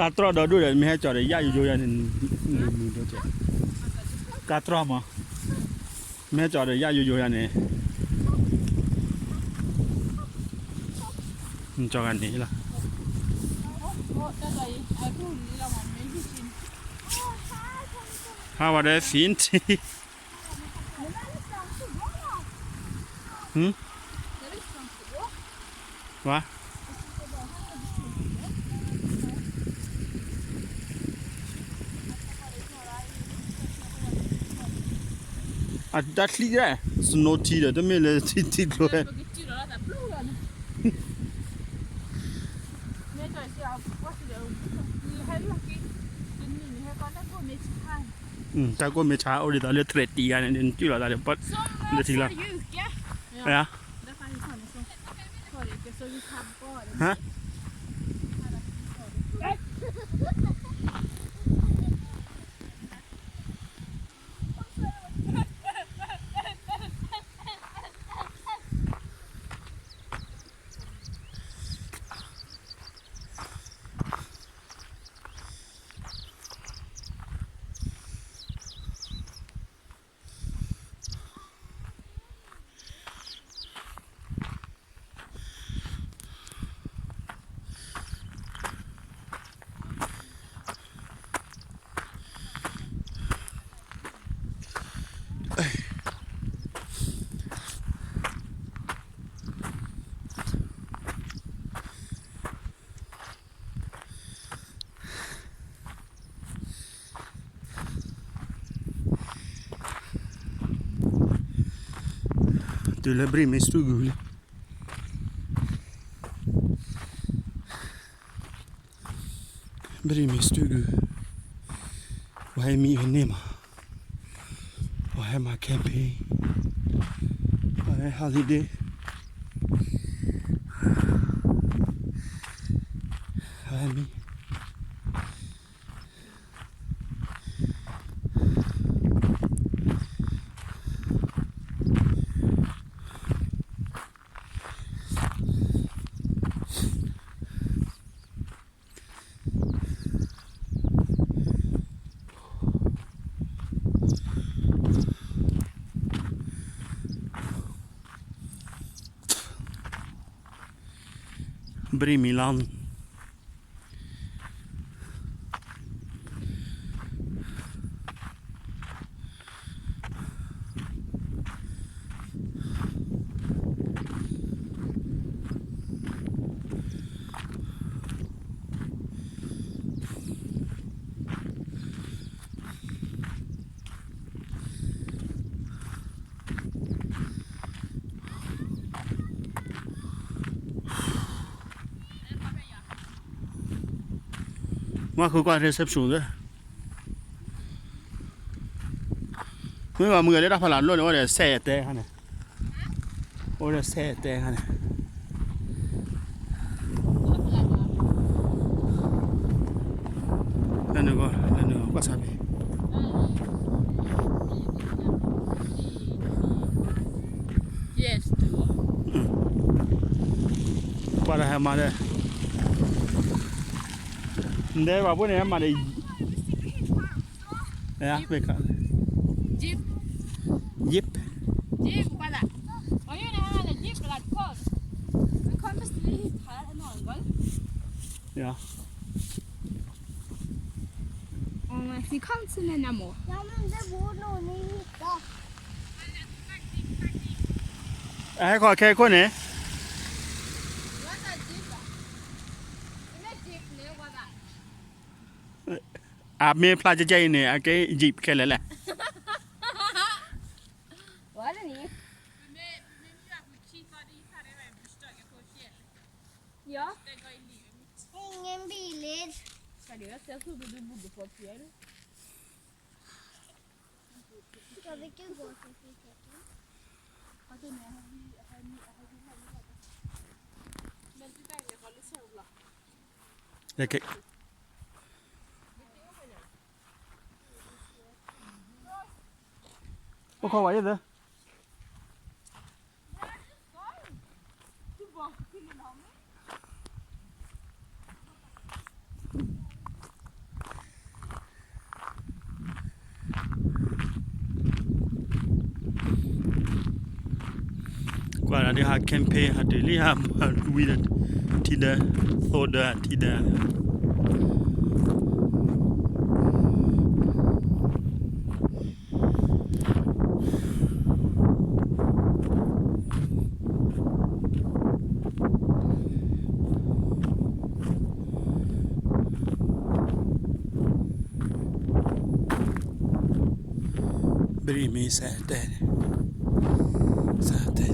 ကါတြီၢ်ဒီဒိၣ်ဒီး မ့ၢ်ဟဲကၠီၤဒီးယၣ်ယိယိယါန့ၣ်, ကါတြီၢ်မး, မ့ၢ်ဟဲကၠီၤဒီးယၣ်ယိယိယါန့ၣ်, ကၠီၤဂၤန့ၣ်လီၤ. How about that, Fint? Hmm? What? At that clear, snow ထံဒီး တမ့ၢ်လၢထံထံကျိၤ, တၢ်ကိၢ်မ့ၢ်ဆါ အိၣ်ဒ်သိးလၢသရဲးတံၢ်ဂၤန့ၣ် နကၠုၢ်လီၤသးဒီး လၢထံလီၤ, ဟါ.တုၤလၢဘြံၣ်မ့ၢ်စတူၢ်ဂုၤလံ, ဘြံၣ်မ့ၢ်စတူၢ်ဂုၤ, ပှၤဟဲမံဖဲန့ၣ်မး, ပှၤဟဲမၤ camping, ပှၤဟဲ holiday, ပှၤဟဲမံ ဘြံၣ်မံၤလီၤ. Mwa khu kwa reception de. Mwa mwa le da pala lo ne, o de se te ha ne. O de se te ha ne. Lanu kwa, lanu kwa sabi. Yes, tu. Para hama de. Nde babu ne hama de. Ya, beka. Jeep. Jeep. Jeep, para. Oye, ne hama de jeep la ko. Ko mesti hal no gol. Ya. Ɔ, si kɔn si ne namo. Namo de bu no ni da. Ɛ, kɔ kɛ ko ne. Wata jeep. Ime jeep ne wata. A mɛ pla jɛ jɛ ne, a kɛ jeep kɛ lɛ lɛ. Wala ni. Ja. Ingen biler. Ska du se hur du bodde på fjäll? Ska vi inte gå till Fiteten? ကွၢ်ဒၣ်ဒုးဟး camping ဟးတုၤလံ ဟးဝံၤဒီး ထံဒၢ သိဒၢထံဒၢ ဘရံၣ်မ့ၢ်စဲးတဲ, စဲးတဲ,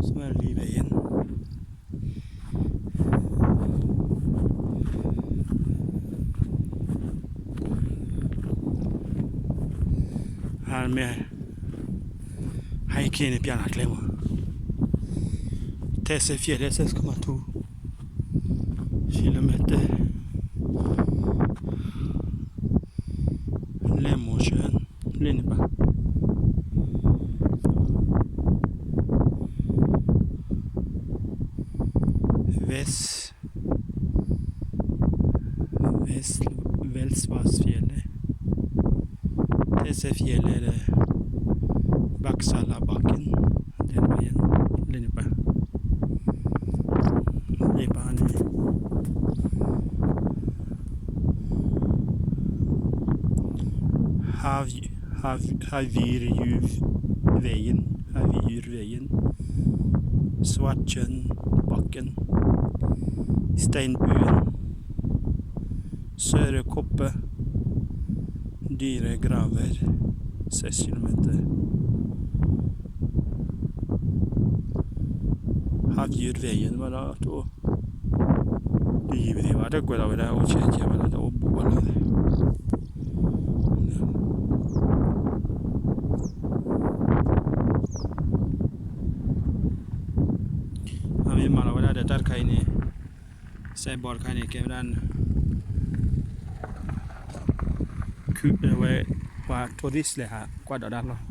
စမလံဝဲယဲၢ် ဟါမ့ၢ် ဟဲက့ၤန့ၣ် ပျဲနၤကျဲမး, ထဲစဲးဖျဲးလဲၣ် စဲးကမၤထူ kilometer လဲၣ် motion လဲၣ်န့ၣ်ဘၣ် West West Westvassfjället, ထဲစဲးဖျဲးလဲၣ်ဒီး Baksala Bakken လဲၣ်န့ၣ်ဘၣ် လဲၣ်ဘၣ်န့ၣ် Hav, Hav, Havjurvegen, Havjurvegen, Svartjønbakken, Steinbuen, Sørekoppe, Dyregraver, seks kilometer. Havjurvegen ဘၣ်ဒီးတအိၣ် တယံာ်ပသ့ၣ်ဘၣ် တကွဲးလီၤဝဲဒၣ်အိၣ်ဆဲးဆဲးဘၣ်ဒီး တအိၣ်ဘူးဘၣ်လီၤ အမ့ၢ်မၤလီၤဝဲဒၣ်ဒီးတၢ်တခါအံၤန့ၣ် စဲးဘီတခါန့ၣ် ကဲဝဲဒၣ် ဝဲ ပှၤ tourist လဲၤဟးကွၢ်ဒီးတၢ်လီၢ်